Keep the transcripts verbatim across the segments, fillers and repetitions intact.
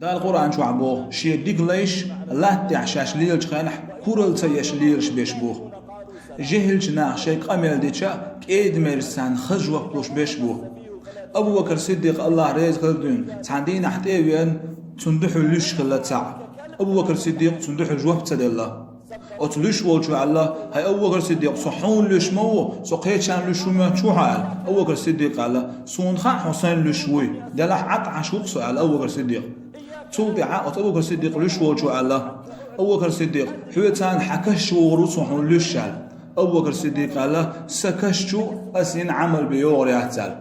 Дала Къуръан чохь боху, шен дика лайш латтехь шаьш лелачу хенахь куралла ца еш лелаш берш бу. Жехьилчу наха шайн къамел дича, кӀеда-мерза царна хаза жоп луш берш бу. Абу Бакр Сиддикъ, АллахӀ реза хилла дуьйна, цхьана дийнахь тӀе а веана, цунна дуьхьал луьш хилла цхьаъ. Абу Бакр Сиддикъ цунна дуьхьал жоп ца делла. Оцу луьш волчо аьлла: «ХӀай Абу Бакр Сиддикъ, со хьуна луьш ма ву, со кхечарна луьш ву моьтту хьо?» аьлла. Абу Бакр Сиддикъ аьлла: «Суна хаьа хьо сайна луьш вуй, делахь Ӏад Ӏаш ву-кх со», аьлла Абу Бакр Сиддикъ. Цул тӀаьхьа оцу Абу Бакр Сиддикъ луьш волчо аьлла: «Абу Бакр Сиддикъ, хьоьца хьан каш чу вогӀур ву со хьуна луьш», аьлла. Абу Бакр Сиддикъ аьлла: «Сан каш чу ас йина Ӏамал бен йогӀур яц», аьлла.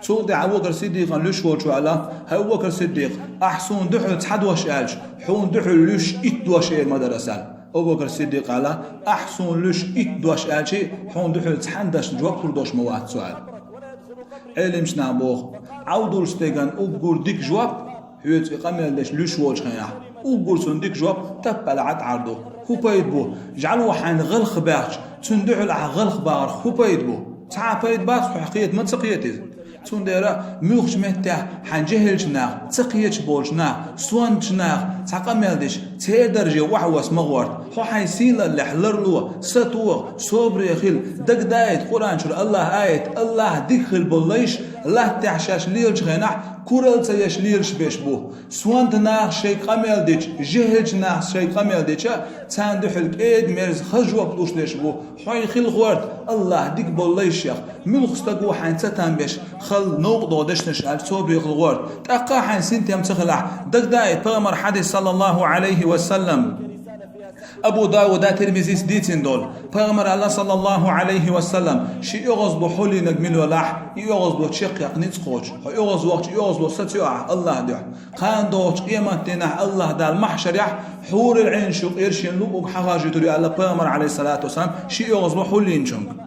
Цул тӀаьхьа Абу Бакр Сиддикъан луьш волчо аьлла: «ХӀай Абу Бакр Сиддикъ, ахь суна дуьхьал цхьа дош аьлча, хьуна дуьхьал луьш итт дош эр ма дара ас», аьлла. Абу Бакр Сиддикъ аьлла: «Ахь суна луьш итт дош аьлча, хьуна дуьхьал цхьана дашна жоп лур долуш ма вац со», аьлла. Ӏелимчу наха боху: Ӏовдалчу стеган уггар дика жоп, хьоьца и къамел деш луьш волчу хенахь, уггар цунна дика жоп таппала Ӏад Ӏар ду. ХӀун пайда бу? ЖӀаьло хьайна гӀалх баьхча, цунна дуьхьал ахь гӀалх бахарх хӀун пайда бу? Цхьа а пайда бац, хьох кхета ма ца кхета иза. Цундела муьлххачу меттехь хьайн жехьилчу наха, ца кхеташ болчу наха, сонтачу наха цхьа къамел дича, церан дарже охьаваса ма гӀорта. Хьо хьайн сийлаллехь ларло, сатоха, собаре хила, дагадайта Къуръан чуьра АллахӀан аят, АллахӀ дика хила болу лайш латтехь шаьш лелачу хенахь куралла ца еш лелаш берш бу. Сонта наха шайн къамел дича, жехьилчу наха шайн къамел дича, царна дуьхьал кӀеда-мерза хаза жоп луш дерш бу. Хьо хила гӀорта АллахӀ дика болу лайшех, муьлхха стаг ву хьайн ца там беш, хала новкъа догӀу дешнаш аьлча, собаре хила гӀорта. ТӀаккха а хьайн синтем ца хилахь, дагадайта пайхамар хьадис, саллаллаху Ӏалайхи ва саллам. Абу Дауда, Тирмизис дийцина долу. Пайхамар аьлла, саллаллаху Ӏалайхи ва саллам: «Ши оьгӀазло хьулийнарг мила велахь, и оьгӀазло чекхъяккха ницкъ кхочу. Хьо оьгӀаз вахча, и оьгӀазло сацайо ахь АллахӀан дуьхьа. Кхана догӀучу къематдийнахь АллахӀ Дала маьхьшарехь хьурул Ӏийнаш юкъера шена луъург хьахаржуьйтур ю», аьлла пайхамар, Ӏалайхиссалату вассалам, ши оьгӀазло хьулйинчуьнга.